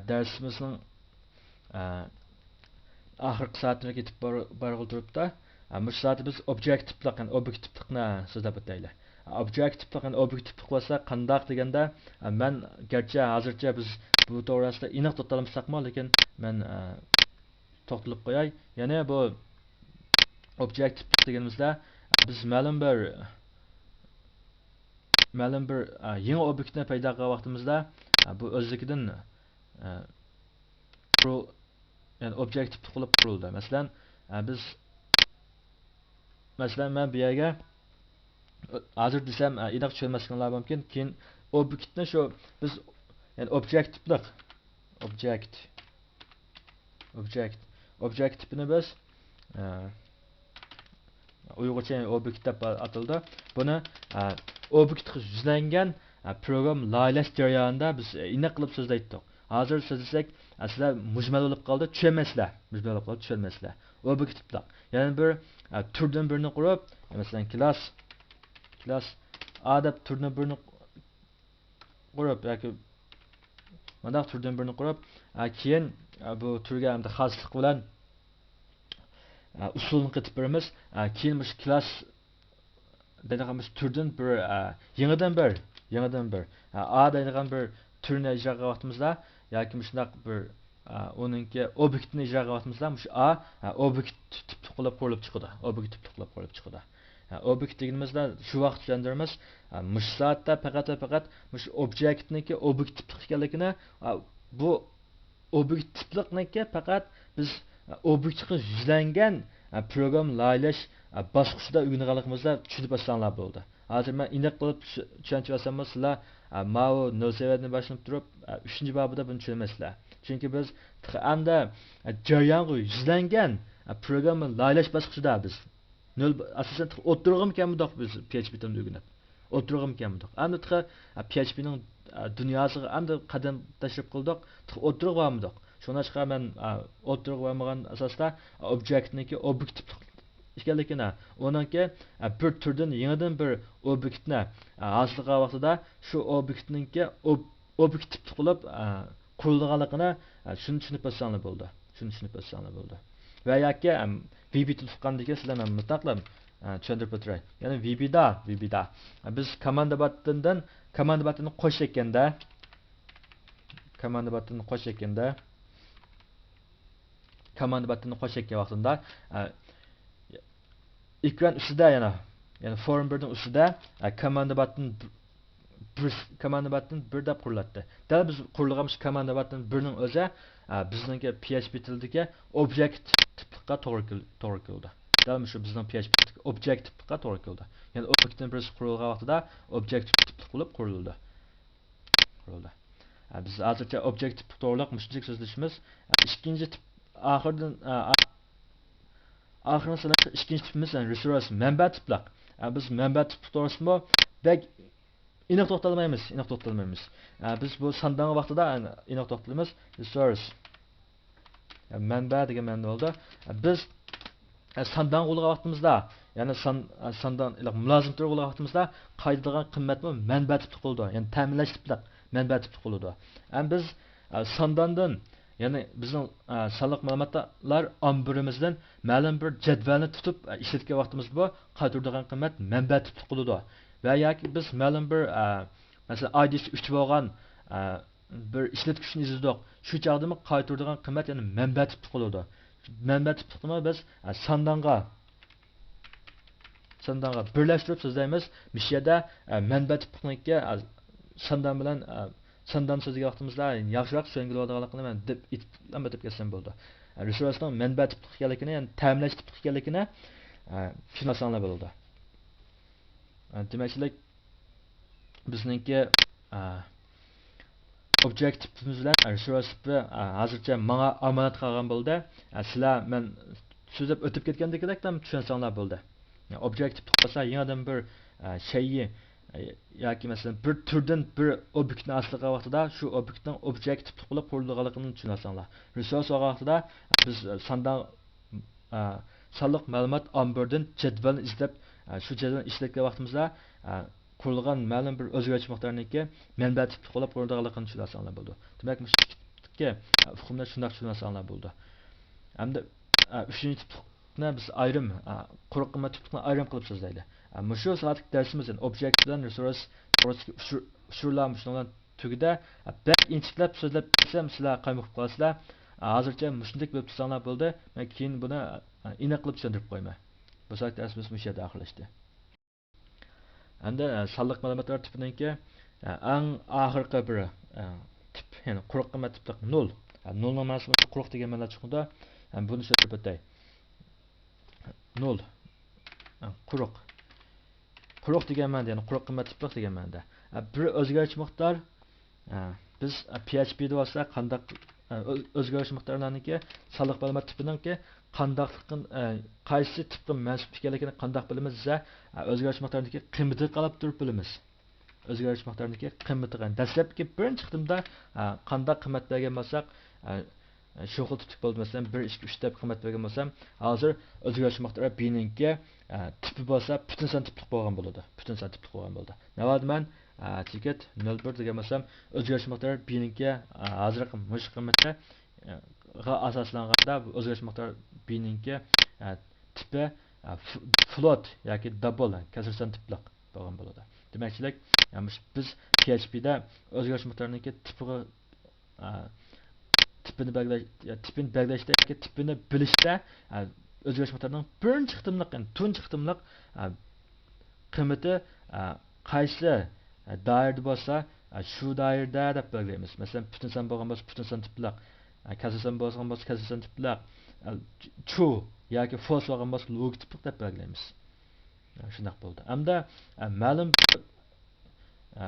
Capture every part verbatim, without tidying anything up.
دەرسىمىزنىڭ ئاخىرقى سائىتىمىزگە يېتىپ بار-، بارغىلى تۇرۇپتا، مۇشۇ سائەتتە بىز ئوبيېكتىپلىق، يەنى ئوبيېكتىپلىقنى سۆزلەپ ئۆتەيلى. ئوبيېكتىپلىق، يەنى ئوبيېكتىپلىق بولسا قانداق دېگەندە، مەن گەرچە ھازىرچە بىز بۇ توغرىسىدا ئېنىق توختالمىساقمۇ، لېكىن مەن توختىلىپ قوياي. يەنى بۇ ئوبيېكتىپلىق دېگىنىمىزدە، بىز مەلۇم بىر، مەلۇم بىر، ئە، يېڭى ئوبيېكتنى پەيدا قىلغان ۋاقتىمىزدا، ئە، بۇ ئۆزلۈكىدىن، ئە، قۇرۇ-، يەنى ئوبيېكتىپلىق بولۇپ قۇرۇلدى. مەسىلەن، ئە، بىز، مەسىلەن، مەن بۇ يەرگە ھازىر دېسەم، ئە، ئېنىق چۈشەنمەسلىكىڭلار مۇمكىن. كېيىن ئوبيېكتنى شۇ بىز، يەنى ئوبيېكتىپلىق، ئوبيېكت، ئوبيېكت، ئوبيېكت تىپىنى بىز، ئە، ئۇيغۇرچە ئوبيېكت دەپ ئاتىلىدۇ. بۇنى، ئە، ئوبيېكتقا يۈزلەنگەن، ئە، پروگرامما لايىھەلەش جەريانىدا بىز ئېنىق قىلىپ سۆزلەيتتۇق. ھازىر سۆزلىسەك، ئە، سىلەر مۈجمەل بولۇپ قالدى، چۈشەنمەيسىلەر. مۈجمەل بولۇپ قالدى، چۈشەنمەيسىلەر. ئوبيېكتىپلىق. يەنە بىر، ئە، تۈردىن بىرنى قۇرۇپ، مەسىلەن، كلاس، كلاس ئا دەپ تۈردىن بىرنى قۇرۇپ ياكى مۇنداق تۈردىن بىرنى قۇرۇپ، ئە، كېيىن، ئە، بۇ تۈرگە ئەمدى خاسلىق بىلەن، ئە، ئۇسۇلنى قېتىپ بېرىمىز. ئە، كېيىن مۇشۇ كلاس دەيدىغان مۇشۇ تۈردىن بىر، ئە، يېڭىدىن بىر، يېڭىدىن بىر، ئە، ئا دەيدىغان بىر تۈرنى ئىجرا قىلغان ۋاقتىمىزدا ياكى مۇشۇنداق بىر، ئە، ئۇنىڭكى ئوبيېكتىنى ئىجرا قىلغان ۋاقتىمىزدا مۇشۇ ئا، ئە، ئوبيېكت تىپلىق بولۇپ قۇرۇلۇپ چىقىدۇ. ئوبيېكت تىپلىق بولۇپ قۇرۇلۇپ چىقىدۇ. ئە، ئوبيېكت دېگىنىمىزدە شۇ ۋاقىت چۈشەندۈرىمىز. ئە، مۇشۇ سائەتتە پەقەت ۋە پەقەت مۇشۇ ئوبيېكتنىڭكى ئوبيېكت تىپلىق ئىكەنلىكىنى، ئە، بۇ ئوبيېكت تىپلىقنىڭكى پەقەت بىز، ئە، ئوبيېكتقا يۈزلەنگەن، ئە، پروگرامما لايىھەلەش، ئە، باسقۇچىدا ئۆگىنىدىغانلىقىمىزدا چۈشىنىپ ئالساڭلار بولدى. ھازىر مەن ئېنىق قىلىپ چۈ-، چۈشەنتىپ بەرسەممۇ سىلەر، ئە، ماۋۇ نۆل سەۋىيەدىن باشلىنىپ تۇرۇپ، ئە، ئۈچىنچى بابىدا بۇنى چۈشىنەلمەيسىلەر. چۈنكى بىز تېخى ئەمدى، ئە، جەريانغا يۈزلەنگەن، ئە، پروگرامما لايىھەلەش باسقۇچىدا بىز. نۆل، ئاساسەن، ئوتتۇرىغىمۇ كەلمىدۇق بىز پي ئېچ پى تىلىنى ئۆگىنىپ. ئوتتۇرىغىمۇ كەلمىدۇق. ئەمدى تېخى، ئە، پي ئېچ پى نىڭ، ئە، دۇنياسىغا ئەمدى قەدەم تەشرىپ قىلدۇق. تېخى ئوتتۇرىغا بارمىدۇق. شۇڭلاشقا مەن، ئە، ئوتتۇرىغا بارمىغان ئاساستا، ئە، ئوبيېكتنىڭكى ئوبيېكت تىپلىق ئىكەنلىكىنى، ئۇنىڭكى، ئە، بىر تۈردىن يېڭىدىن بىر ئوبيېكتنى، ئە، ھاسىل قىلغان ۋاقتىدا شۇ ئوبيېكتنىڭكى ئوب-، ئوبيېكت تىپلىق بولۇپ، ئە، قۇرۇلىدىغانلىقىنى، ئە، شۇنى چۈشىنىپ ئۆتسەڭلار بولىدۇ. شۇنى چۈشىنىپ ئۆتسەڭلار بولىدۇ. ۋە ياكى، ئەم، ۋى بى تىل ئۇققاندىن كېيىن سىلەر مەن مۇتلەقلا، ئە، چۈشەندۈرۈپ ئۆتەي. يەنى ۋى بى دا، ۋى بى دا. بىز كاماندا باتتىندىن، كاماندا باتتىنى قوش ئەتكەندە، كاماندا باتتىنى قوش ئەتكەندە، كاماندا باتتىنى قوش ئەتكەن ۋاقتىدا، ئە، ئېكران ئۈستىدە يەنە، يەنى فورم بىرنىڭ ئۈستىدە، ئە، كاماندا باتتىن بىر، كاماندا باتتىن بىر دەپ قۇرۇلاتتى. دەل بىز قۇرۇلغان مۇشۇ كاماندا باتتىن بىرنىڭ ئۆزى، ئە، بىزنىڭكى پي ئېچ پى تىلىدىكى ئوبيېكت تىپلىققا توغرا كېل-، توغرا كېلىدۇ. دەل مۇشۇ بىزنىڭ پي ئېچ پى تىلىدىكى ئوبيېكت تىپلىققا توغرا كېلىدۇ. يەنى ئوبيېكتنىڭ بىرسى قۇرۇلغان ۋاقتىدا ئوبيېكت تىپلىق بولۇپ قۇرۇلىدۇ. قۇرۇلدى. ئە، بىز ھازىرچە ئوبيېكت تىپ توغرىلىق مۇشۇنچىلىك سۆزلىشىمىز. ئە، ئىككىنچى تىپ، ئاخىرىدىن، ئە، ئا-، ئاخىرىنى ساناش ئىككىنچى تىپىمىز، يەنى رېسۇرس، مەنبە تىپلىق. ئە، بىز مەنبە تىپ توغرىسىمۇ بەك ئېنىق توختالمايمىز، ئېنىق توختالمايمىز. ئە، بىز بۇ ساندانغا ۋاقتىدا، ئە، ئېنىق توختىلىمىز. رېسۇرس. مەنبە دېگەن مەنىدە بولىدۇ. بىز ساندانغا ئۇلىغان ۋاقتىمىزدا، يەنى سان، ساندان، مۇلازىمە تۈرىگە ئۇلىغان ۋاقتىمىزدا قايتىدىغان قىممەتمۇ مەنبە تىپلىق بولىدۇ. يەنى تەمىنلەش تىپلىق مەنبە تىپلىق بولىدۇ. ھەم بىز سانداندىن، يەنى بىزنىڭ سانلىق مەلۇماتلار ئامبىرىمىزدىن مەلۇم بىر جەدۋەلنى تۇتۇپ ئىشلەتكەن ۋاقتىمىزدا بۇ قايتۇرىدىغان قىممەت مەنبە تىپلىق بولىدۇ. ۋە ياكى بىز مەلۇم بىر، مەسىلەن، ئايدىسى ئۈچ بولغان بىر ئىشلەتكۈچنى ئىزدىدۇق. شۇ چاغدىمۇ قايتۇرىدىغان قىممەت يەنە مەنبە تىپلىق بولىدۇ. مەنبە تىپلىقنىمۇ بىز، ئە، ساندانغا، ساندانغا بىرلەشتۈرۈپ سۆزلەيمىز. مۇشۇ يەردە، ئە، مەنبە تىپلىقنىڭكى، ئە، ساندان بىلەن، ئە، ساندان سۆزلىگەن ۋاقتىمىزدا ياخشىراق چۈشەنگىلى بولىدىغانلىقىنى مەن دەپ ئېيتىپ، ئەمما دەپ كەتسەم بولىدۇ. ئە، رېسۇرسنىڭ مەنبە تىپلىق ئىكەنلىكىنى، يەنى تەمىنلەش تىپلىق ئىكەنلىكىنى، ئە، چۈشىنىۋالساڭلار بولىدۇ. ئە، دېمەكچىلىك، بىزنىڭكى، ئە، ئوبيېكت تىپىمىز بىلەن رېسۇرس تىپى، ئە، ھازىرچە ماڭا ئامانەت قالغان بولدى. ئە، سىلەر مەن سۆزلەپ ئۆتۈپ كەتكەندىكىدەك چۈشەنسەڭلار بولدى. يەنى ئوبيېكت تىپلىق بولسا يېڭىدىن بىر، ئە، شەيئى، ئە، ياكى مەسىلەن بىر تۈردىن بىر ئوبيېكتنى ھاسىل قىلغان ۋاقتىدا شۇ ئوبيېكتنىڭ ئوبيېكت تىپلىق بولۇپ قۇرۇلىدىغانلىقىنى چۈشىنىۋالساڭلار. رېسۇرس بولغان ۋاقتىدا بىز، ئە، ساندان، ئە، سانلىق مەلۇمات ئامبىرىدىن جەدۋەلنى ئىزدەپ، ئە، شۇ جەدۋەلنى ئىشلەتكەن ۋاقتىمىزدا، ئە، قۇرۇلغان مەلۇم بىر ئۆزگەرتىش مىقدارىنىڭكى مەنبە تىپلىق بولۇپ قۇرۇلىدىغانلىقىنى چۈشىنىۋالساڭلار بولىدۇ. دېمەك، مۇشۇ ئىككى تىپلىق ئۇقۇمنى شۇنداق چۈشىنىۋالساڭلار بولىدۇ. ھەمدە، ئە، ئۈچىنچى تىپلىقنى بىز ئايرىم، ئە، قۇرۇق قىممەت تىپلىقنى ئايرىم قىلىپ سۆزلەيلى. ئە، مۇشۇ سائەتلىك دەرسىمىز، يەنى ئوبيېكت بىلەن رېسۇرس توغرىسىدىكى ئۇچۇر-، ئۇچۇرلار مۇشۇنىڭ بىلەن تۈگىدى. ئە، بەك ئىنچىكىلەپ سۆزلەپ كەتسەم، سىلەر قايمۇقۇپ قالىسىلەر. ئە، ھازىرچە مۇشۇندەك بىلىپ تۇرساڭلار بولدى. مەن كېيىن بۇنى، ئە، ئېنىقلاپ چۈشەندۈرۈپ قويىمەن. بۇ سائەتلىك دەرسىمىز مۇشۇ يەردە ئاخىرلاشتى. ھەمدە، ئە، سانلىق مەلۇماتلار تىپىنىڭكى، ئە، ئەڭ ئاخىرقى بىر، ئە، تىپ، يەنى قۇرۇق قىممەت تىپلىق نول. ئە، نولنىڭ مەنىسى بولسا قۇرۇق دېگەن مەنىدە چىقىدۇ. ئە، بۇنى سۆزلەپ ئۆتەي. نول. ئە، قۇرۇق. قۇرۇق دېگەن مەنىدە، يەنى قۇرۇق قىممەت تىپلىق دېگەن مەنىدە. ئە، بىر ئۆزگەرگۈچى مىقدار، ئە، بىز، ئە، پي ئېچ پىدا بولسا قانداق، ئە، ئۆ-، ئۆزگەرگۈچى مىقدارلارنىڭكى، سانلىق مەلۇمات تىپىنىڭكى قانداقلىقىن-، ئە، قايسى تىپقا مەنسۇپ ئىكەنلىكىنى قانداق بىلىمىز دېسە، ئە، ئۆزگەرگۈچى مىقدارنىڭكى قىممىتىگە قاراپ تۇرۇپ بىلىمىز. ئۆزگەرگۈچى مىقدارنىڭكى قىممىتىگە دەسلەپكى بىرىنچى قېتىمدا، ئە، قانداق قىممەت بەرگەن بولساق، ئە، شۇ خىل تىپلىق بولدى. مەسىلەن، بىر، ئىككى، ئۈچ دەپ قىممەت بەرگەن بولسام، ھازىر ئۆزگەرگۈچى مىقدار بىنىڭكى، ئە، تىپى بولسا پۈتۈن سان تىپلىق بولغان بولىدۇ. پۈتۈن سان تىپلىق بولغان بولىدۇ. ناۋادا مەن، ئە، تىكەت نۆل بىر دېگەن بولسام، ئۆزگەرگۈچى مىقدار بىنىڭكى، ئە، ھازىرقى مۇشۇ قىممىتى، ئە، غا ئاساسلانغاندا، بۇ ئۆزگەرگۈچى مىقدار بىنىڭكى، ئە، تىپى، ئە، ف-، فلوت ياكى دابل، كەسىر سان تىپلىق بولغان بولىدۇ. دېمەكچىلىك، ئە، مۇشۇ بىز پي ئېچ پىدا ئۆزگەرگۈچى مىقدارنىڭكى تىپىغا، ئە، تىپىنى بەلگىلەش، يا، تىپىنى بەلگىلەشتە ياكى تىپىنى بىلىشتە، ئە، ئۆزگەرگۈچى مىقدارنىڭ بىرىنچى قېتىملىق، يەنى تۇنجى قېتىملىق، ئە، قىممىتى، ئە، قايسى، ئە، دائىرىدە بولسا، ئە، شۇ دائىرىدە دەپ بەلگىلەيمىز. مەسىلەن، پۈتۈن سان بولغان بولسا، پۈتۈن سان تىپلىق، ئە، كەسىر سان بولغان بولسا، كەسىر سان تىپلىق، ئە، ترۇ ياكى فالس بولغان بولسا، لوگىك تىپلىق دەپ بەلگىلەيمىز. ئە، شۇنداق بولدى. ئەمدى، ئە، مەلۇم ئە،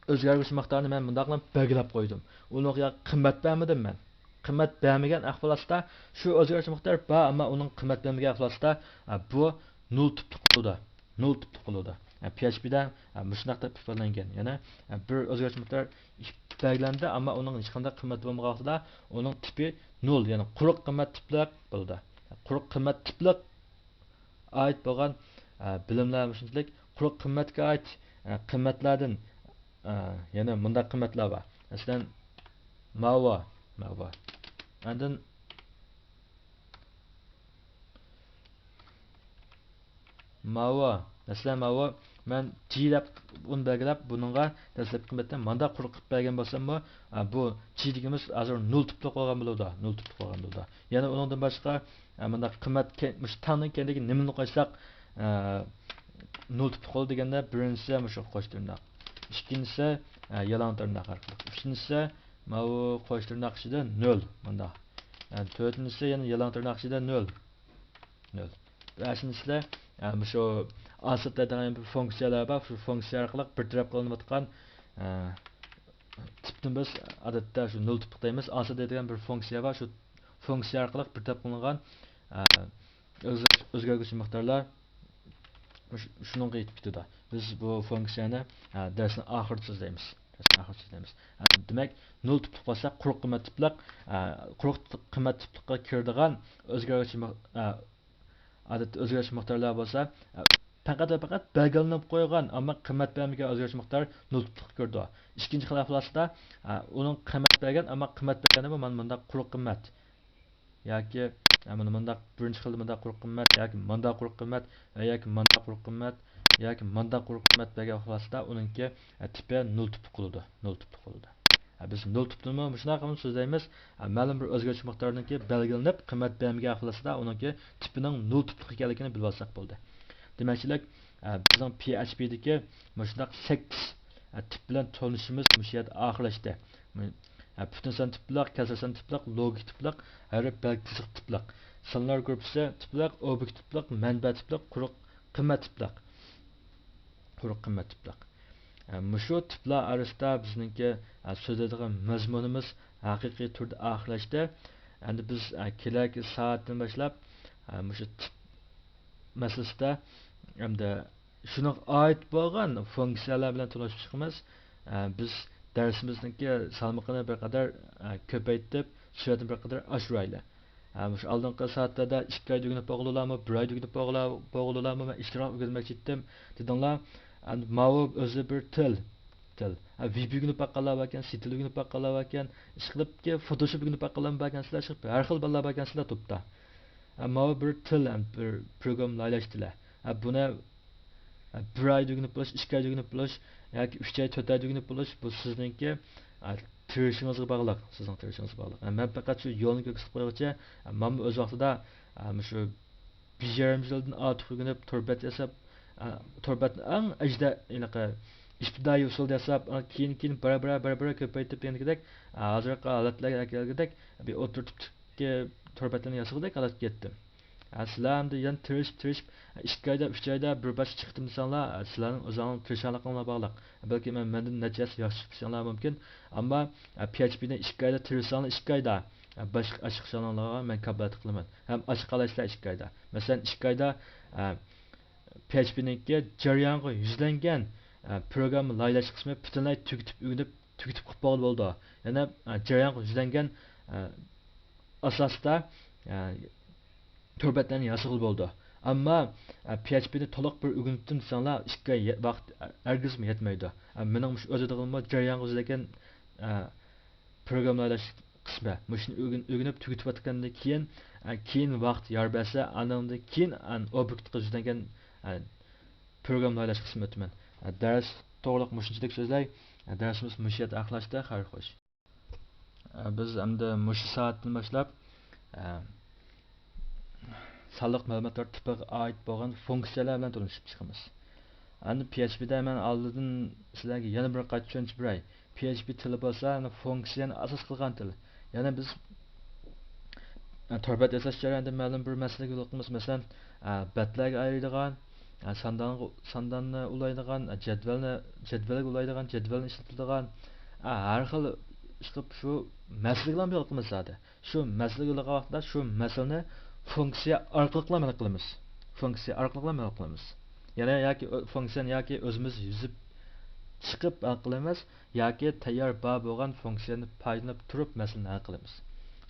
ئۆزگەرگۈچى مىقدارنى مەن مۇنداق قىلىپ بەلگىلەپ قويدۇم. ئۇنىڭغا قىممەت بەرمىدىم مەن. قىممەت بەرمىگەن ئەھۋال ئاستىدا شۇ ئۆزگەرگۈچى مىقدار بار، ئەمما ئۇنىڭ قىممەت بەرمىگەن ئەھۋال ئاستىدا، ئە، بۇ نۇل تىپلىق بولىدۇ. نۇل تىپلىق بولىدۇ. ئە، پي ئېچ پىدا، ئە، مۇشۇنداق دەپ ئىپادىلەنگەن. يەنى، ئە، بىر ئۆزگەرگۈچى مىقدار بەلگىلەندى، ئەمما ئۇنىڭ ھېچقانداق قىممىتى بولمىغان ۋاقتىدا ئۇنىڭ تىپى نۇل، يەنى قۇرۇق قىممەت تىپلىق بولىدۇ. قۇرۇق قىممەت تىپلىق ئائىت بولغان، ئە، بىلىملەر مۇشۇنچىلىك قۇرۇق قىممەتكە ئائىت، ئە، قىممەتلەردىن، ئە، يەنە مۇنداق قىممەتلەر بار. مەسىلەن، ماۋۇ، ماۋۇ. ئاندىن ماۋۇ، مەسىلەن، ماۋۇ مەن جى دەپ ئۇنى بەلگىلەپ، بۇنىڭغا دەسلەپكى قىممەتنى مانداق قۇرۇق قىلىپ بەرگەن بولساممۇ، ئە، بۇ جى دېگىنىمىز ھازىر نۇل تىپلىق بولغان بولىدۇ، نۇل تىپلىق بولغان بولىدۇ. يەنە ئۇنىڭدىن باشقا، ئە، مۇنداق قىممەت كەي-، مۇشۇ تەڭنىڭ كەينىدىكى نېمىنى قويساق، ئە، نۇل تىپلىق بولىدۇ دېگەندە، بىرىنچىسى مۇشۇ قوش تىرناق، ئىككىنچىسى، ئە، يالاڭ تىرناق ئارقىلىق، ئۈچىنچىسى ماۋۇ قوش تىرناق ئىچىدە نۆل، مۇنداق. ئە، تۆتىنچىسى يەنە يالاڭ تىرناق ئىچىدە نۆل، نۆل. بەشىنچىسى، ئە، مۇشۇ ئاسېت دەيدىغان بىر فۇنكسىيەلەر بار، شۇ فۇنكسىيە ئارقىلىق بىر تەرەپ قىلىنىۋاتقان، ئە، تىپنى بىز ئادەتتە شۇ نۇل تىپلىق دەيمىز. ئاسېت دەيدىغان بىر فۇنكسىيە بار، شۇ فۇنكسىيە ئارقىلىق بىر تەرەپ قىلىنغان، ئە، ئۆز-، ئۆزگەرگۈچى مىقدارلار مۇش-، شۇنىڭغا يېتىپ كېتىدۇ. بىز بۇ فۇنكسىيەنى، ئە، دەرسنىڭ ئاخىرىدا سۆزلەيمىز. دەرسنىڭ ئاخىرىدا سۆزلەيمىز. ئە، دېمەك، نۇل تىپلىق بولسا، قۇرۇق قىممەت تىپلىق، ئە، قۇرۇق قىممەت تىپلىققا كىرىدىغان ئۆزگەرگۈچى مىق-، ئە، ئادەتتە ئۆزگەرگۈچى مىقدارلار بولسا، ئە، پەقەت ۋە پەقەت بەلگىلىنىپ قويغان، ئەمما قىممەت بەرمىگەن ئۆزگەرگۈچى مىقدار نۇل تىپلىققا كىرىدۇ. ئىككىنچى خىل ئەھۋال ئاستىدا، ئە، ئۇنىڭ قىممەت بەرگەن، ئەمما قىممەت بەرگەندە بۇ مانا مۇنداق قۇرۇق قىممەت. ياكى، ئە، مانا مۇنداق بىرىنچى خىلدا مۇنداق قۇرۇق قىممەت، ياكى مانداق قۇرۇق قىممەت، ياكى مانداق قۇرۇق قىممەت، ياكى مانداق قۇرۇق قىممەت بەرگەن ۋاقتىدا ئۇنىڭكى، ئە، تىپى نۇل تىپلىق بولىدۇ. نۇل تىپلىق بولىدۇ. ئە، بىز نۇل تىپنىمۇ مۇشۇنداق قىلىپ سۆزلەيمىز. ئە، مەلۇم بىر ئۆزگەرگۈچى مىقدارنىڭكى بەلگىلىنىپ، قىممەت بەرمىگەن ۋاقتىدا ئۇنىڭكى تىپىنىڭ نۇل تىپلىق ئىكەنلىكىنى بىلىۋالساق بولدى. دېمەكچىلىك، ئە، بىزنىڭ پي ئېچ پىدىكى مۇشۇنداق سەككىز، ئە، تىپ بىلەن تونۇشۇشىمىز مۇشۇ يەردە ئاخىرلاشتى. مۇ-، ئە، پۈتۈن سان تىپلىق، كەسىر سان تىپلىق، لوگىك تىپلىق، ھەر بەلگە تىزىق تىپلىق. سانلار گۇرۇپپىسى تىپلىق، ئوبيېكت تىپلىق، مەنبە تىپلىق، قۇرۇق قىممەت تىپلىق. قۇرۇق قىممەت تىپلىق. ئە، مۇشۇ تىپلار ئارىسىدا بىزنىڭكى، ئە، سۆزلەيدىغان مەزمۇنىمىز ھەقىقىي تۈردە ئاخىرلاشتى. ئەمدى بىز، ئە، كېلەركى سائەتتىن باشلاپ، ئە، مۇشۇ تىپ مەسىلىسىدە ئەمدى شۇنىڭغا ئائىت بولغان فۇنكسىيەلەر بىلەن تونۇشۇپ چىقىمىز. ئە، بىز دەرسىمىزنىڭكى سالمىقىنى بىر قەدەر، ئە، كۆپەيتىپ، سۈرئەتنى بىر قەدەر ئاشۇرايلى. ئە، مۇشۇ ئالدىنقى سائەتلەردە ئىككى ئايدا ئۆگىنىپ بولغىلىلارمۇ، بىر ئايدا ئۆگىنىپ بولغىلا-، بولغىلىلارمۇ، مەن ئىشتىراك ئۆگەنمەكچى ئىدىم دېدىڭلار. ئەمدى ماۋۇ ئۆزى بىر تىل. تىل. ھە، ۋېب ئۆگىنىپ باققانلار باركەن، سىتىل ئۆگىنىپ باققانلار باركەن، ئىشقىلىپكى فوتوشوپ ئۆگىنىپ باققانلار باركەن، سىلەر ئىشقىلىپ ھەر خىل بالىلار باركەن، سىلەر توپتا. ھە، ماۋۇ بىر تىل، ھەم بىر پروگرامما لايىھەلەش تىلى. ھە، بۇنى، ھە، بىر ئايدا ئۆگىنىپ بولۇش، ئىككى ئايدا ئۆگىنىپ بولۇش ياكى ئۈچ ئاي، تۆت ئايدا ئۆگىنىپ بولۇش، بۇ سىزنىڭكى، ھە، تىرىشىشىڭىزغا باغلىق، سىزنىڭ تىرىشىشىڭىزغا باغلىق. ھە، مەن پەقەت شۇ يولنى كۆرسىتىپ قويغۇچە، ھە، مانا ئۆز ۋاقتىدا، ھە، مۇشۇ بىر يېرىم يىلدىن ئارتۇق ئۆگىنىپ، تور بەت ياساپ، ئە، تور بەتنى ئەڭ ئەجدە-، ھېلىقى ئىپتىدائىي ئۇسۇلدا ياساپ، ئە، كېيىن، كېيىن بارا، بارا، بارا، بارا كۆپەيتىپ، دېگەندەك، ئە، ھازىرقى ھالەتلەرگە كەلگۈدەك، بىر ئوتتۇرا تىپتىكى تور بەتلەرنى ياسىغۇدەك ھالەتكە يەتتىم. ئە، سىلەر ئەمدى يەنە تىرىشىپ، تىرىشىپ، ئە، ئىككى ئايدا، ئۈچ ئايدا بىر باشقا چىقتىم دېسەڭلار، ئە، سىلەرنىڭ ئۆزۈڭلارنىڭ تىرىشچانلىقىڭلارغا باغلىق. بەلكى مەن، مەندىن نەچچە ھەسسە ياخشى چىقىشىڭلار مۇمكىن. ئەمما، ئە، پي ئېچ پىنى ئىككى ئايدا تىرىشساڭلار، ئىككى ئايدا، ئە، باشقا ئاشقىچانلىقىڭلارغا مەن كاپالەتلىك قىلىمەن. ھەم ئاشقالايسىلەر ئىككى ئايدا. مەسىلەن، ئىككى ئايدا، ئە، پي ئېچ پىنىڭكى جەريانغا يۈزلەنگەن، ئە، پروگرامما لايىھەلەش قىسمى پۈتۈنلەي تۈگىتىپ ئۆگىنىپ، تۈگىتىپ قىلىپ بولغىلى بولىدۇ. يەنە، ئە، جەريانغا يۈزلەنگەن، ئە، ئاساستا، ئە، تور بەتلەرنى ياسىغىلى بولىدۇ. ئەمما، ئە، پي ئېچ پىنى تولۇق بىر ئۆگىنىپ دېسەڭلار، ئىككى ئاي يە-، ۋاقىت ھەرگىزمۇ يەتمەيدۇ. ئە، مېنىڭ مۇشۇ ئۆزىدىغىمۇ جەريانغا يۈزلەنگەن، ئە، پروگرامما لايىھەلەش قىسمى. مۇشۇنى ئۆگىن-، ئۆگىنىپ تۈگىتىۋەتكەندىن كېيىن، ئە، كېيىن ۋاقىت يار بەرسە، ئانىڭدىن كېيىن، ئە، ئوبيېكتقا يۈزلەنگەن، ئە، پروگرامما لايىھەلەش قىسمىنى ئۆتىمەن. ئە، دەرس توغرىلىق مۇشۇنچىلىك سۆزلەي. ئە، دەرسىمىز مۇشۇ يەردە ئاخىرلاشتى. خەير خوش. ئە، بىز ئەمدى مۇشۇ سائەتتىن باشلاپ، ئە، سانلىق مەلۇماتلار تىپىغا ئائىت بولغان فۇنكسىيەلەر بىلەن تونۇشۇپ چىقىمىز. ئەمدى پي ئېچ پىدە مەن ئالدىدىن سىلەرگە يەنە بىر قايتا چۈشەندۈرۈپ بېرەي. پي ئېچ پى تىلى بولسا، يەنە فۇنكسىيەنى ئاساس قىلغان تىل. يەنە بىز، ئە، تور بەت ياساش جەريانىدا مەلۇم بىر مەسىلىگە يولۇقىمىز. مەسىلەن، ئە، بەتلەرگە ئايرىيدىغان، ئە، ساندانغا، سانداننى ئۇلايدىغان، ئە، جەدۋەلنى، جەدۋەلگە ئۇلايدىغان، جەدۋەلنى ئىشلىتىدىغان، ئە، ھەر خىل ئىشقىلىپ شۇ مەسىلىگىلا يولۇقىمىز زادى. شۇ مەسىلىگە يولۇققان ۋاقىتتا شۇ مەسىلىنى فۇنكسىيە ئارقىلىقلا ھەل قىلىمىز. فۇنكسىيە ئارقىلىقلا ھەل قىلىمىز. يەنى ياكى ئۆ-، فۇنكسىيەنى ياكى ئۆزىمىز يېزىپ چىقىپ ھەل قىلىمىز، ياكى تەييار بار بولغان فۇنكسىيەدىن پايدىلىنىپ تۇرۇپ مەسىلىنى ھەل قىلىمىز.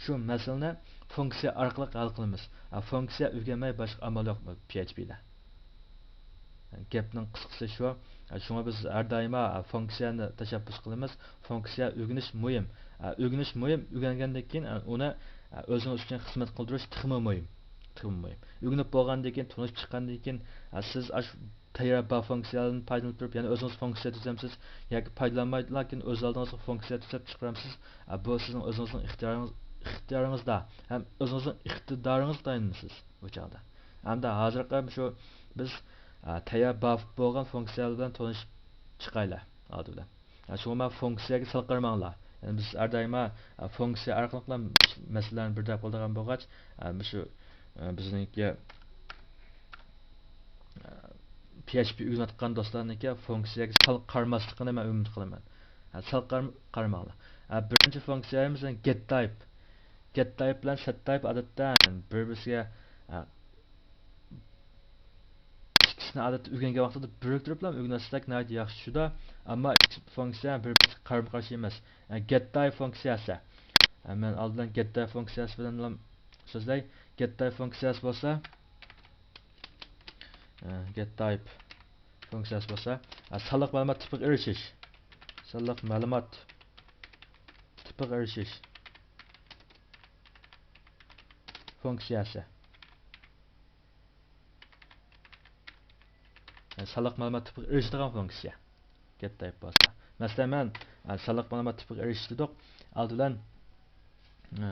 شۇ مەسىلىنى فۇنكسىيە ئارقىلىق ھەل قىلىمىز. ئە، فۇنكسىيە ئۆگەنمەي باشقا ئامال يوق پي ئېچ پىدە. گەپنىڭ قىسقىسى شۇ. شۇڭا بىز ھەر دائىما فۇنكسىيەنى تەشەببۇس قىلىمىز. فۇنكسىيە ئۆگىنىش مۇھىم. ئۆگىنىش مۇھىم، ئۆگەنگەندىن كېيىن ئۇنى ئۆزىڭىز ئۈچۈن خىزمەت قىلدۇرۇش تېخىمۇ مۇھىم. تېخىمۇ مۇھىم. ئۆگىنىپ بولغاندىن كېيىن، تونۇشۇپ چىققاندىن كېيىن، سىز ئاشۇ تەييار بار فۇنكسىيەدىن پايدىلىنىپ تۇرۇپ، يەنە ئۆزىڭىز فۇنكسىيە تۈزەمسىز ياكى پايدىلانمايدۇ، لېكىن ئۆز ئالدىڭىزغا فۇنكسىيە تۈزەپ چىقىرامسىز. بۇ سىزنىڭ ئۆزىڭىزنىڭ ئىختىيارىڭىز، ئىختىيارىڭىزدا ھەم ئۆزىڭىزنىڭ ئىقتىدارىڭىزغا تايىنىسىز بۇ چاغدا. ئەمدى ھازىرقى شۇ بىز، ئە، تەييار بار بولغان فۇنكسىيەلەر بىلەن تونۇشۇپ چىقايلى ئالدى بىلەن. ئە، شۇڭا مەن فۇنكسىيەگە سەل قارىماڭلار. يەنى بىز ھەر دائىما، ئە، فۇنكسىيە ئارقىلىقلا مەسىلىلەرنى بىر دەپ بولىدىغان بولغاچ، ئە، مۇشۇ، ئە، بىزنىڭكى، ئە، پي ئېچ پى ئۆگىنىۋاتقان دوستلارنىڭكى فۇنكسىيەگە سەل قارىماسلىقىنى مەن ئۈمىد قىلىمەن. ئە، سەل قار-، قارىماڭلار. ئە، بىرىنچى فۇنكسىيەمىز گېت تايپ. گېت تايپ بىلەن سېت تايپ ئادەتتە بىر-بىرسىگە، ئە، ئىككىسىنى ئادەتتە ئۆگەنگەن ۋاقتىدا بىرىكتۈرۈپلا ئۆگىنىۋەتسەك ناھايىتى ياخشى چۈشىدۇ. ئەمما ئىككى فۇنكسىيە بىر-بىرىگە قارىمۇ قارشى ئەمەس. ئە، گېت تايپ فۇنكسىيەسى. ئە، مەن ئالدىن گېت تايپ فۇنكسىيەسى بىلەن سۆزلەي. گېت تايپ فۇنكسىيەسى بولسا، ئە، گېت تايپ فۇنكسىيەسى بولسا، ئە، سانلىق مەلۇمات تىپىغا ئېرىشىش. سانلىق مەلۇمات تىپىغا ئېرىشىش فۇنكسىيەسى. يەنى سانلىق مەلۇمات تىپىغا ئېرىشىدىغان فۇنكسىيە. گېت تايپ بولسا. مەسىلەن، مەن، ئە، سانلىق مەلۇمات تىپىغا ئېرىشىش دېدۇق. ئالدى بىلەن، ئە،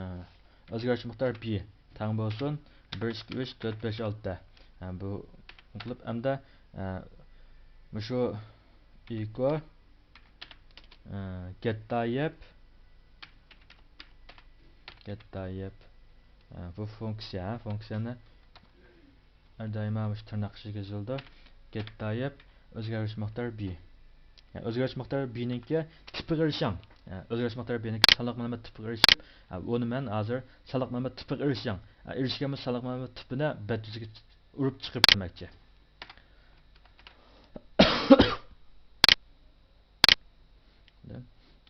ئۆزگەرتىش مىقدارى بى تەڭ بولسۇن بىر، ئىككى، ئۈچ، تۆت، بەش، ئالتە. ئە، بۇ قىلىپ ئەمدى، ئە، مۇشۇ ئىكو، ئە، گېت تايپ، گېت تايپ، ئە، بۇ فۇنكسىيە، فۇنكسىيەنى ھەر دائىما مۇشۇ تىرناق ئىچىگە يېزىلىدۇ. گېت تايپ ئۆزگەرتىش مىقدارى بى. يەنى ئۆزگەرتىش مىقدارى بىنىڭكى تىپىغا ئېرىشىڭ. يەنى ئۆزگەرتىش مىقدارى بىنىڭكى سانلىق مەلۇمات تىپىغا ئېرىشىپ، ئۇنى مەن ھازىر سانلىق مەلۇمات تىپىغا ئېرىشىڭ. ئېرىشكەن بولسا سانلىق مەلۇمات تىپىنى بەت يۈزىگە ئۇرۇپ چىقىرىپ بەرمەكچى.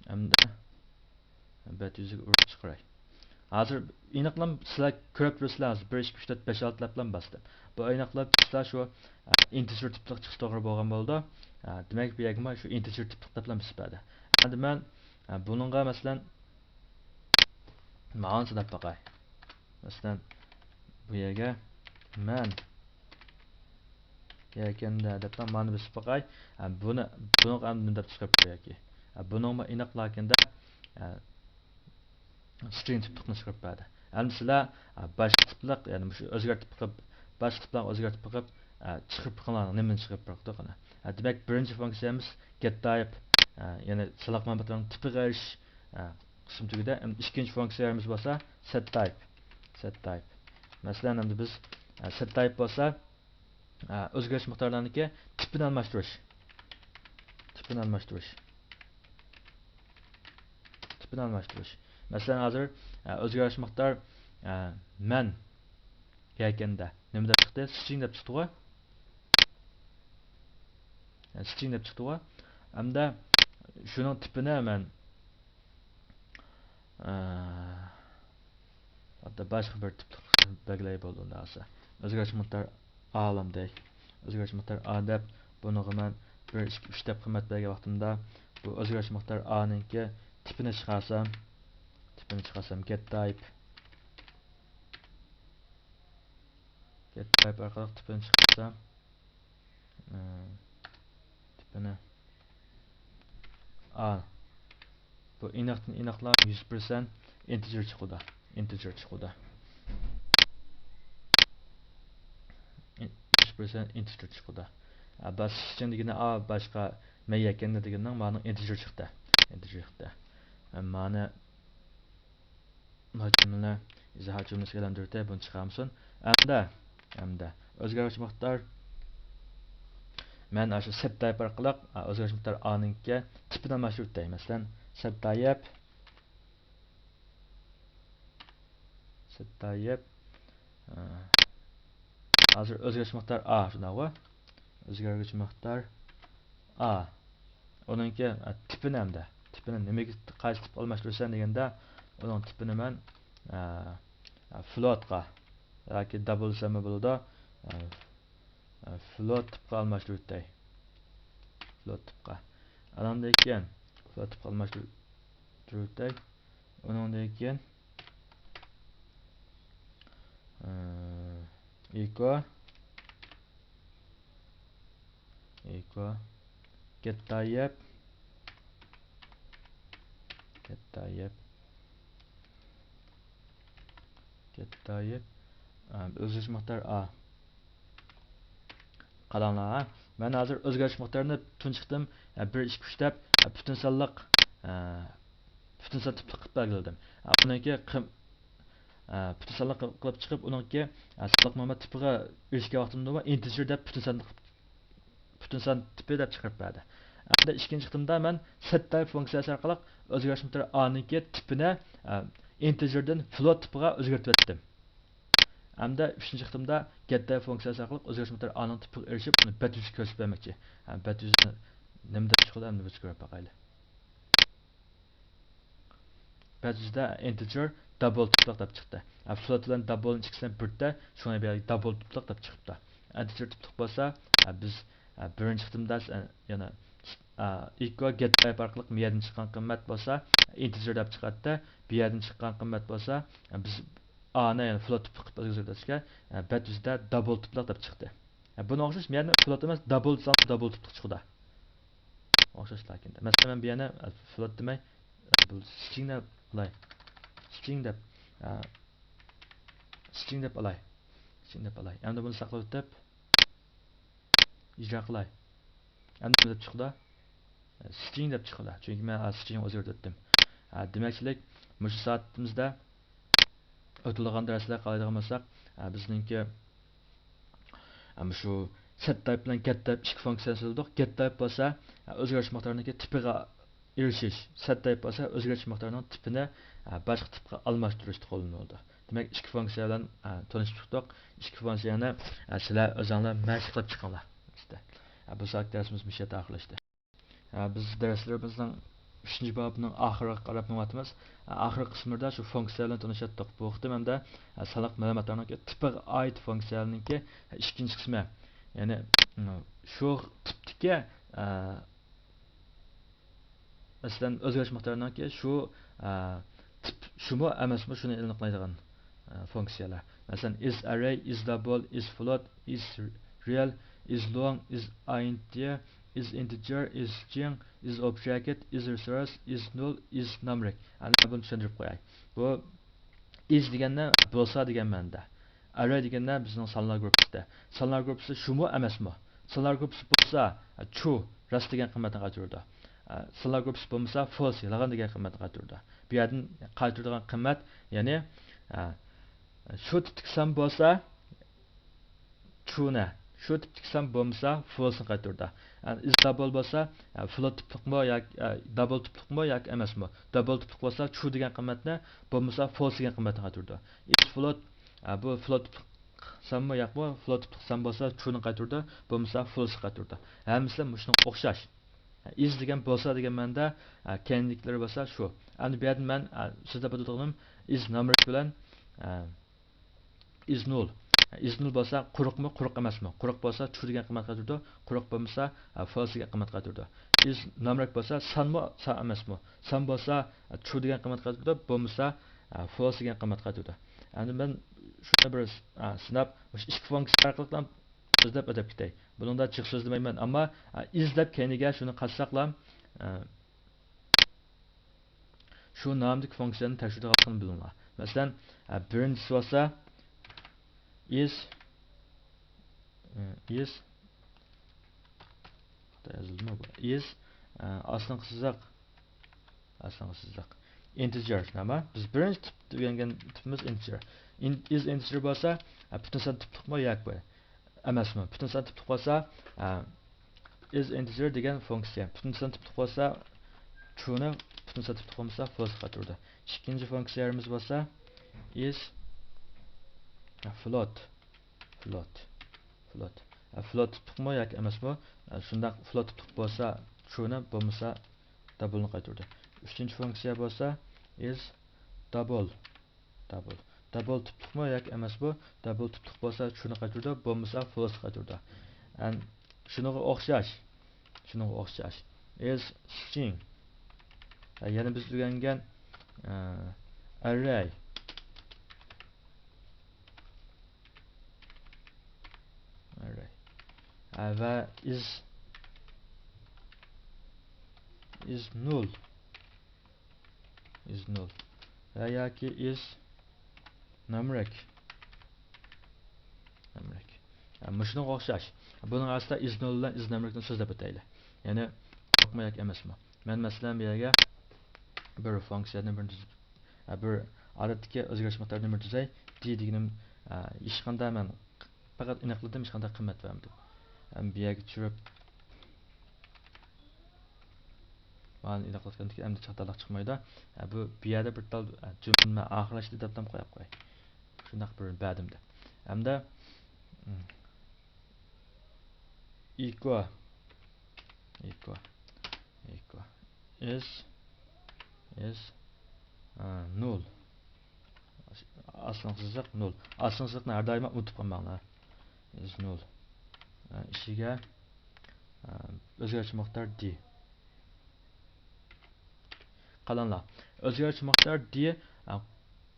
ئەمدى بەت يۈزىگە ئۇرۇپ چىقىراي. ھازىر ئېنىقلام سىلەر كۆرۈپ تۇرىسىلەر، ھازىر بىر، ئىككى، ئۈچ، تۆت، بەش، ئالتە دەپلام باستىم. بۇ ئېنىقلاپ چىقسا شۇ، ئە، integer تىپلىق چىقىشى توغرا بولغان بولىدۇ. ئە، دېمەك، بۇ يەرگە مانا شۇ integer تىپلىق دەپلا بېسىپ بەردى. ئەمدى مەن، ئە، بۇنىڭغا، مەسىلەن، ماۋۇنى سىناپ باقاي. مەسىلەن، بۇ يەرگە مەن يەكەندە دەپ مانا بېسىپ باقاي. ھە، بۇنى، بۇنىڭغا ئەمدى نېمە دەپ چىقىرىپ قويايكى؟ ھە، بۇنىڭمۇ ئېنىق، لېكىن-دە، ھە، string تىپلىقنى چىقىرىپ بەردى. ئەمدى سىلەر، ھە، باشقا تىپلىق، يەنى مۇشۇ ئۆزگەرتىپ بېقىپ، باشقا تىپلارغا ئۆزگەرتىپ بېقىپ، ھە، چىقىرىپ بېقىڭلار، نېمىنى چىقىرىپ بېقىپتۇ قېنى. ھە، دېمەك، بىرىنچى فۇنكسىيەمىز getType، ھە، يەنى سانلىق مەلۇماتلارنىڭ تىپىغا ئېرىشىش، ھە، قىسىم تۈگىدى. ئەمدى ئىككىنچى فۇنكسىيەمىز بولسا setType. setType. مەسىلەن، ئەمدى بىز، ئە، setType بولسا، ئە، ئۆزگىرىش مىقدارلارنىڭكى تىپىنى ئالماشتۇرۇش. تىپىنى ئالماشتۇرۇش. تىپىنى ئالماشتۇرۇش. مەسىلەن، ھازىر، ئە، ئۆزگىرىش مىقدار، ئە، مەن يەكەندە نېمە دەپ چىقتى؟ string دەپ چىقتىغۇ. ئە، string دەپ چىقتىغۇ. ئەمدى شۇنىڭ تىپىنى مەن ئە، ھەتتا باشقا بىر تىپلىق بەلگىلەي بولدى ئۇنداق بولسا. ئۆزگەرتىش مىقدار ئا ئالامدەك. ئۆزگەرتىش مىقدار ئا دەپ، بۇنىڭغا مەن بىر، ئىككى، ئۈچ دەپ قىممەت بەرگەن ۋاقتىمدا، بۇ ئۆزگەرتىش مىقدار ئانىڭكى تىپىنى چىقارسام، تىپىنى چىقارسام، getType. getType ئارقىلىق تىپىنى چىقارسام، ئە، تىپىنى ئا. بۇ ئېنىقتىن ئېنىقلا يۈز پىرسەنت integer چىقىدۇ. integer چىقىدۇ. يۈز پىرسەنت integer چىقىدۇ. ئە، باشقا ئىچىدىكىنى ئا، باشقا مەن يەكەندە دېگىنىنىڭ مانىڭ integer چىقتى. integer چىقتى. ئە، مانا بۇ جۈملىنى ئىزاھات جۈملىسىگە ئايلاندۇرۇۋېتەي، بۇنى چىقارمىسۇن. ئەمدى، ئەمدى ئۆزگەرگۈچى مىقدار. مەن ئاشۇ setType ئارقىلىق، ئا، ئۆزگەرگۈچى مىقدار ئانىڭكى تىپىنى ئالماشتۇرۇۋېتەي. مەسىلەن، setType. setType. ئا، ھازىر ئۆزگەرگۈچى مىقدار ئا، شۇنداقغۇ؟ ئۆزگەرگۈچى مىقدار ئا. ئۇنىڭكى، ئە، تىپىنى ئەمدى. تىپىنى نېمىگە، قايسى تىپقا ئالماشتۇرىسەن دېگەندە، ئۇنىڭ تىپىنى مەن، ئە، ئە، float قا ياكى double دېسەممۇ بولىدۇ. ئە، ئە، float تىپقا ئالماشتۇرۇۋېتەي. float تىپقا. ئاناندىن كېيىن float تىپقا ئالماشتۇرۇۋېتەي. ئۇنىڭدىن كېيىن، ئە، echo، echo، getType، getType، getType، ئە، ئۆزگىرىش مىقدار ئا. قاراڭلار، ھە. مەن ھازىر ئۆزگەرتىش مىقدارىنى تۇنجى قېتىم، ئە، بىر، ئىككى، ئۈچ دەپ، ئە، پۈتۈن سانلىق، ئە، پۈتۈن سان تىپلىق قىلىپ بەلگىلىدىم. ئە، ئۇنىڭكى قىم-، ئە، پۈتۈن سانلىق قىلىپ چىقىپ، ئۇنىڭكى، ئە، سانلىق مەلۇمات تىپىغا ئېرىشكەن ۋاقتىمدا ئۇ integer دەپ پۈتۈن سان، پۈتۈن سان تىپى دەپ چىقىرىپ بەردى. ئەمدى ئىككىنچى قېتىمدا مەن setType فۇنكسىيەسى ئارقىلىق ئۆزگەرتىش مىقدارى ئانىڭكى تىپىنى، ئە، integer دىن float تىپىغا ئۆزگەرتىۋەتتىم. ھەمدە ئۈچىنچى قېتىمدا getType فۇنكسىيەسى ئارقىلىق ئۆزگەرتىش مىقدارى ئانىڭ تىپىغا ئېرىشىپ، ئۇنى بەت يۈزىگە كۆرسىتىپ بەرمەكچى. ھە، بەت يۈزى نېمە دەپ چىقىدۇ، ھەمدە بىز كۆرۈپ باقايلى. بەت يۈزىدە integer double تىپلىق دەپ چىقتى. ھە، float بىلەن double نىڭ ئىككىسى بىردە، شۇڭا بۇ يەردە double تىپلىق دەپ چىقىپتۇ. integer تىپلىق بولسا، ھە، بىز، ھە، بىرىنچى قېتىمدا، ھە، يەنە، ھە، echo getType ئارقىلىق بۇ يەردىن چىققان قىممەت بولسا، integer دەپ چىقاتتى. بۇ يەردىن چىققان قىممەت بولسا، ھە، بىز ئانى، يەنى float تىپلىق قىلىپ ئۆزگەرتىشكە، ئە، بەت يۈزىدە double تىپلىق دەپ چىقتى. ئە، بۇنىڭغا ئوخشاش، مەن يەنە float ئەمەس، double دېسەم، double تىپلىق چىقىدۇ. ئوخشاش لېكىن. مەسىلەن، مەن بۇ يەنە، ئە، float دېمەي، ئە، بۇ string دەپ قىلاي. string دەپ، ئە، string دەپ ئالاي. string دەپ ئالاي. ئەمدى بۇنى ساقلاپ ئۆتۈپ، ئىجرا قىلاي. ئەمدى نېمە دەپ چىقىدۇ؟ string دەپ چىقىدۇ. چۈنكى مەن string ئۆزگەرتىۋەتتىم. ھە، دېمەكچىلىك، مۇشۇ سائىتىمىزدە ئۆتۈلىدىغان دەرسلەرگە قارايدىغان بولساق، ھە، بىزنىڭكى، ھە، مۇشۇ setType بىلەن getType ئىككى فۇنكسىيەسىنى سۆزلىدۇق. getType بولسا، ھە، ئۆزگەرتىش مىقدارىنىڭكى تىپىغا ئېرىشىش. setType بولسا ئۆزگەرتىش مىقدارىنىڭ تىپىنى، ھە، باشقا تىپقا ئالماشتۇرۇشتا قوللىنىلىدۇ. دېمەك، ئىككى فۇنكسىيە بىلەن، ھە، تونۇشۇپ چىقتۇق. ئىككى فۇنكسىيەنى، ھە، سىلەر ئۆزۈڭلار مەشىق قىلىپ چىقىڭلار. ھە، بۇ سائەت دەرسىمىز مۇشۇ يەردە ئاخىرلاشتى. ھە، بىز دەرسلىرىمىزنىڭ ئۈچىنچى بابىنىڭ ئاخىرىغا قاراپ مېڭىۋاتىمىز. ھە، ئاخىرقى قىسىملىرىدا شۇ فۇنكسىيە بىلەن تونۇشاتتۇق. بۇ قېتىم ھەمدە، ھە، سانلىق مەلۇماتلارنىڭكى تىپىغا ئائىت فۇنكسىيەلەرنىڭكى، ھە، ئىككىنچى قىسمى. يەنى، شۇ تىپتىكى، ئە، مەسىلەن، ئۆزگەرتىش مىقدارىنىڭكى شۇ، ئە، تىپ شۇمۇ ئەمەسمۇ، شۇنى ئېنىقلايدىغان، ئە، فۇنكسىيەلەر. مەسىلەن، is array، is double، is float، is real، is long، is int، is integer، is string، is object، is resource، is null، is numeric. ئەمدى مەن بۇنى چۈشەندۈرۈپ قوياي. بۇ is دېگەندە بولسا دېگەن مەنىدە. Array دېگەندە بىزنىڭ سانلار گۇرۇپپىسىدا. سانلار گۇرۇپپىسى شۇمۇ ئەمەسمۇ؟ سانلار گۇرۇپپىسى بولسا، true، راست دېگەن قىممەتنى قايتۇرىدۇ. سانلار گۇرۇپپىسى بولمىسا، false، يالغان دېگەن قىممەتنى قايتۇرىدۇ. بۇ يەردىن قايتۇرىدىغان قىممەت، يەنى، شۇ تىپتىكى سان بولسا، trueنى، شۇ تىپتىكى سان بولمىسا، falseنى قايتۇرىدۇ. Is double بولسا، float تىپلىقمۇ ياكى، double تىپلىقمۇ ياكى ئەمەسمۇ؟ Double تىپلىق بولسا، true دېگەن قىممەتنى، بولمىسا، false دېگەن قىممەتنى قايتۇرىدۇ. Is float، بۇ float تىپلىق سانمۇ ياكمۇ؟ Float تىپلىق سان بولسا، trueنى قايتۇرىدۇ، بولمىسا، falseنى قايتۇرىدۇ. ھەممىسى مۇشۇنىڭغا ئوخشاش. Is دېگەن بولسا دېگەن مەنىدە، كەينىدىكىلىرى بولسا شۇ. ئەمدى بۇ يەردىن مەن سۆزلەپ ئۆتىدىغىنىم is numeric بىلەن، is null. Is null بولسا قۇرۇقمۇ، قۇرۇق ئەمەسمۇ؟ قۇرۇق بولسا true دېگەن قىممەت قايتۇرىدۇ، قۇرۇق بولمىسا، false دېگەن قىممەت قايتۇرىدۇ. Is numeric بولسا سانمۇ، سان ئەمەسمۇ؟ سان بولسا true دېگەن قىممەت قايتۇرىدۇ، بولمىسا، false دېگەن قىممەت قايتۇرىدۇ. ئەمدى مەن شۇنى بىر، سىناپ، مۇشۇ ئىككى فۇنكسىيە ئارقىلىق سۆزلەپ ئۆتۈپ كېتەي. بۇنىڭدا جىق سۆزلىمەيمەن، ئەمما، ئە، is دەپ كەينىگە شۇنى قاتساقلا، ئە، شۇ نامدىكى فۇنكسىيەنى تەكشۈرىدىغانلىقىنى بىلىڭلار. مەسىلەن، ئە، بىرىنچىسى بولسا is، ئە، is، خاتا يازىلدىمۇ بۇ؟ Is، ئە، ئاستىنقى سىزىق، ئاستىنقى سىزىق. Integer، نېمە؟ بىز بىرىنچى تىپ ئۆگەنگەن تىپىمىز integer. In-، is integer بولسا، ئە، پۈتۈن سان تىپلىقمۇ ياكى ئەمەسمۇ؟ پۈتۈن سان تىپلىق بولسا، ئە، is integer دېگەن فۇنكسىيە. پۈتۈن سان تىپلىق بولسا، trueنى، پۈتۈن سان تىپلىق بولمىسا، falseقا تۇرىدۇ. ئىككىنچى فۇنكسىيەمىز بولسا، is، ئە، float. Float. Float. ئە، float تىپلىقمۇ ياكى ئەمەسمۇ؟ ئە، شۇنداق، float تىپلىق بولسا trueنى، بولمىسا doubleنى قايتۇرىدۇ. ئۈچىنچى فۇنكسىيە بولسا is double. Double. Double تىپلىقمۇ ياكى ئەمەسمۇ؟ Double تىپلىق بولسا trueنى قايتۇرىدۇ، بولمىسا falseنى قايتۇرىدۇ. ئەن شۇنىڭغا ئوخشاش. شۇنىڭغا ئوخشاش. Is string. ئە، يەنە بىز ئۆگەنگەن، ئە، array. Array. ئە، ۋە is، is null. Is null. ۋە ياكى is numeric. Numeric. ئە، مۇشۇنىڭغا ئوخشاش. بۇنىڭ ئاستىدا is null بىلەن is numericنى سۆزلەپ ئۆتەيلى. يەنى، قۇرۇقمۇ ياكى ئەمەسمۇ؟ مەن، مەسىلەن، بۇ يەرگە بىر فۇنكسىيە نومۇرىنى تۈزۈپ، ئە، بىر ئادەتتىكى ئۆزگەرتىش مىقدارى نومۇرىنى تۈزەي. D دېگىنىم، ئە، ھېچقانداق مەن پەقەت ئېنىقلىدىم، ھېچقانداق قىممەت بەرمىدىم. ئەمدى بۇ يەرگە چۈشۈرۈپ، مانا ئېنىقلاتقاندىكىن ئەمدى چاتاللىق چىقمايدۇ. ھە، بۇ، بۇ يەردە بىر تال، ھە، جۈملە ئاخىرلاشتى دەپلا قويۇپ قوي. شۇنداق بىر بەردىم دە. ئەمدى، echo، echo، echo is، is، ھە، null. ئاستىنقى سىزىق null. ئاستىنقى سىزىقنى ھەر دائىم ئۇنتۇپ قالماڭلار. Is null. ئىچىگە، ئۆزگەرتىش مىقدار D. قاراڭلار. ئۆزگەرتىش مىقدار D،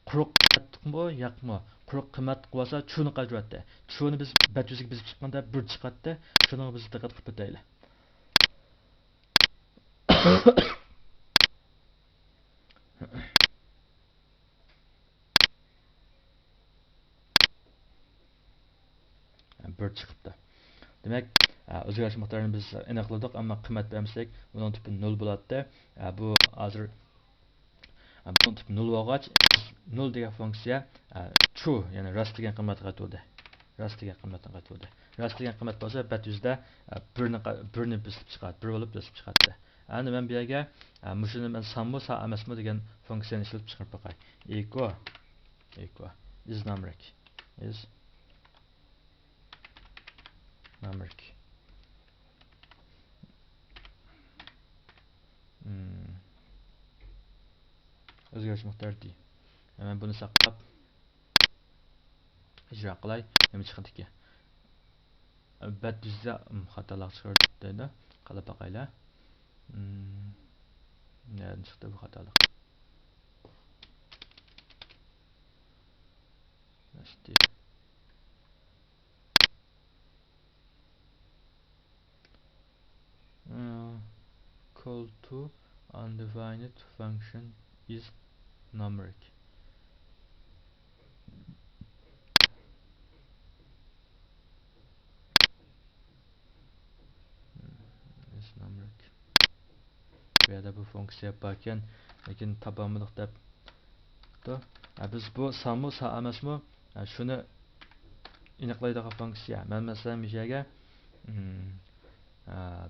قۇرۇق قىممەتلىكمۇ ياكمۇ؟ قۇرۇق قىممەتلىك بولسا trueنى قايتۇراتتى. Trueنى بىز بەت يۈزىگە بېسىپ چىققاندا بىر چىقاتتى. شۇنىڭغا بىز دىققەت قىلىپ ئۆتەيلى. بىر چىقىپتۇ. دېمەك، ئۆزگەرتىش مىقدارىنى بىز ئېنىقلىدۇق، ئەمما قىممەت بەرمىسەك، ئۇنىڭ تىپى نول بولاتتى. بۇ ھازىر، بۇنىڭ تىپى نول بولغاچ، نول دېگەن فۇنكسىيە، true، يەنى راست دېگەن قىممەتنى قايتۇردى. راست دېگەن قىممەتنى قايتۇردى. راست دېگەن قىممەت بولسا، بەت يۈزىدە، بىرنى قا-، بىرنى بېسىپ چىقاتتى، بىر بولۇپ بېسىپ چىقاتتى. ئەمدى مەن بۇ يەرگە، ئە، مۇشۇنى مەن سانمۇ، سان ئەمەسمۇ دېگەن فۇنكسىيەنى ئىشلىتىپ چىقىرىپ باقاي. Echo، echo is numeric، is numeric. Hmm. ئۆزگەرتىش مىقدارى D. مەن بۇنى ساقلاپ، ئىجرا قىلاي. نېمە چىقىدىكى؟ بەت يۈزىدە خاتالىق چىقىرىدۇ دەيدۇ. قاراپ باقايلى. نەدىن چىقتى بۇ خاتالىق؟ Call to undefined function is numeric. Is numeric. بۇ يەردە بۇ فۇنكسىيە باركەن، لېكىن تاپالمىدۇق دەپتۇ. بىز بۇ سانمۇ سان ئەمەسمۇ، شۇنى ئېنىقلايدىغان فۇنكسىيە. مەن مەسىلەن مۇشۇ يەرگە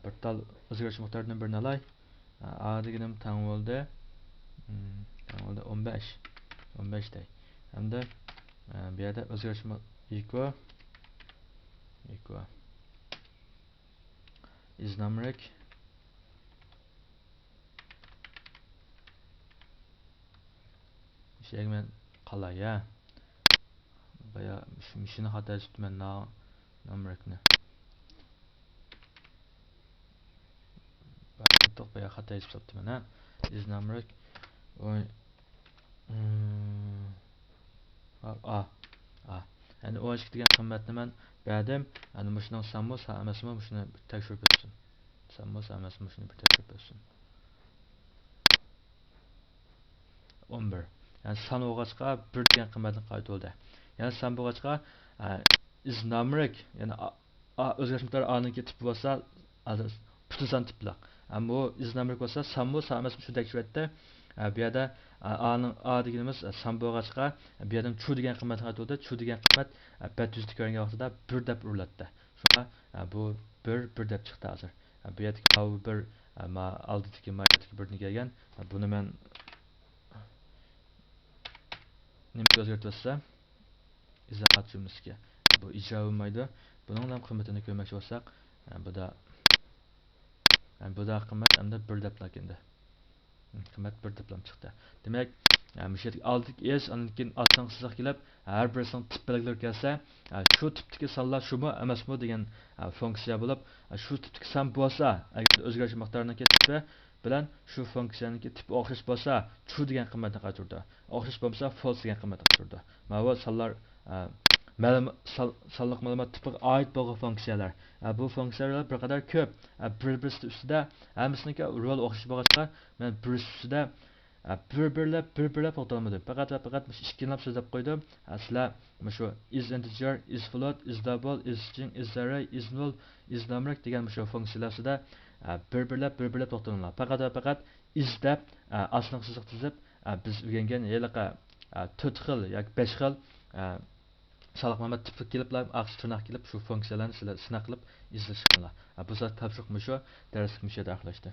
بىر تال ئۆزگىرىش مىقدارىدىن بىرنى ئالاي. ئا دېگىنىم تەڭ بولدى، تەڭ بولدى ئون بەش، ئون بەش دەي. ھەمدە بۇ يەردە ئۆزگىرىش equal، equal is numeric. شۇ يەرگە مەن قالاي ھە. بايا مۇشۇنى خاتا يېزىپتىمەن، نامېرىكنى. بايا خاتا يېزىپ ساپتىمەن ھە. Is numeric. ئا، ئا. ئەنە ئون ئىككى دېگەن قىممەتنى مەن بەردىم. ئەنە مۇشۇنىڭ سانمۇ سان ئەمەسمۇ، مۇشۇنى بىر تەكشۈرۈپ ئۆتسۇن. سانمۇ سان ئەمەسمۇ، مۇشۇنى بىر تەكشۈرۈپ ئۆتسۇن. ئون بىر. يەنى سان بولغاچقا بىر دېگەن قىممەتنى قايتۇردى. يەنى سان بولغاچقا، ئە، is numeric، يەنى ئا، ئا، ئۆزگەرتمە ئا نىڭكى تىپى بولسا، ھازىر پۈتۈن سان تىپلىق. ئەمما بۇ is numeric بولسا سانمۇ سان ئەمەسمۇ شۇنى تەكشۈرەتتى. ئە، بۇ يەردە، ئە، ئا نىڭ، ئا دېگىنىمىز، ئە، سان بولغاچقا، بۇ يەردىن چۇ دېگەن قىممەتنى قايتۇردى. چۇ دېگەن قىممەت، ئە، بەت يۈزىدە كۆرۈنگەن ۋاقتىدا بىر دەپ ئۇرۇلاتتى. شۇڭا، ئە، بۇ بىر، بىر دەپ چىقتى ھازىر. ئە، بۇ يەردىكى ماۋۇ بىر، ئە، ما ئالدىدىكى، ما يەردىكى بىردىن كەلگەن. ئە، بۇنى مەن نېمىگە ئۆزگەرتىۋەتسەم، ئىزاھات جۈملىسىگە. بۇ ئىجرا بولمايدۇ. بۇنىڭ بىلەن قىممىتىنى كۆرمەكچى بولساق، ئە، بۇدا، ئە، بۇدا قىممەت ئەمدى بىر دەپلا كەلدى. قىممەت بىر دەپلا چىقتى. دېمەك، ئە، مۇشۇ يەردىكى ئالدىدىكى ئىس، ئاندىن كېيىن ئاستىنقى سىزىق كېلىپ، ھەر بىرسىنىڭ تىپ بەلگىلىرى كەلسە، ئە، شۇ تىپتىكى سانلار شۇمۇ ئەمەسمۇ دېگەن، ئە، فۇنكسىيە بولۇپ، ئە، شۇ تىپتىكى سان بولسا، ئەگەر ئۆزگىرىش مىقدارىنىڭكى تىپى بىلەن شۇ فۇنكسىيەنىڭكى تىپى ئوخشاش بولسا، ترۇ دېگەن قىممەتنى قايتۇرىدۇ. ئوخشاش بولمىسا، فالس دېگەن قىممەتنى قايتۇرىدۇ. ماۋۇ سانلار، ئە، مەلۇم-، سان-، سانلىق مەلۇمات تىپىغا ئائىت بولغان فۇنكسىيەلەر. ئە، بۇ فۇنكسىيەلەر بىر قەدەر كۆپ. ئە، بىر-، بىرسى ئۈستىدە ھەممىسىنىڭكى رولى ئوخشاش بولغاچقا، مەن بىرسى ئۈستىدە، ئە، بىر-بىرلەپ، بىر-بىرلەپ توختالمىدىم. پەقەت ۋە پەقەت مۇشۇ ئىككىنى سۆزلەپ قويدۇم. ئە، سىلەر مۇشۇ is integer، is float، is double، is string، is array، is null، is numeric دېگەن مۇشۇ فۇنكسىيەلەر ئۈستىدە، ئە، بىر-بىرلەپ، بىر-بىرلەپ توختىلىڭلار. پەقەت ۋە پەقەت is دەپ، ئە، ئاستىنقى سىزىق تىزىپ، ئە، بىز ئۆگەنگەن ھېلىقى، ئە، تۆت خىل ياكى بەش خىل، ئە، سانلىق مەلۇمات تىپى كېلىپلا، ئارقىسىدا تىرناق كېلىپ، شۇ فۇنكسىيەلەرنى سىلەر سىناق قىلىپ ئىزدىشىڭلار. ئە، بۇ ساۋاق تاپشۇرۇق مۇشۇ، دەرسلىك مۇشۇ يەردە ئاخىرلاشتى.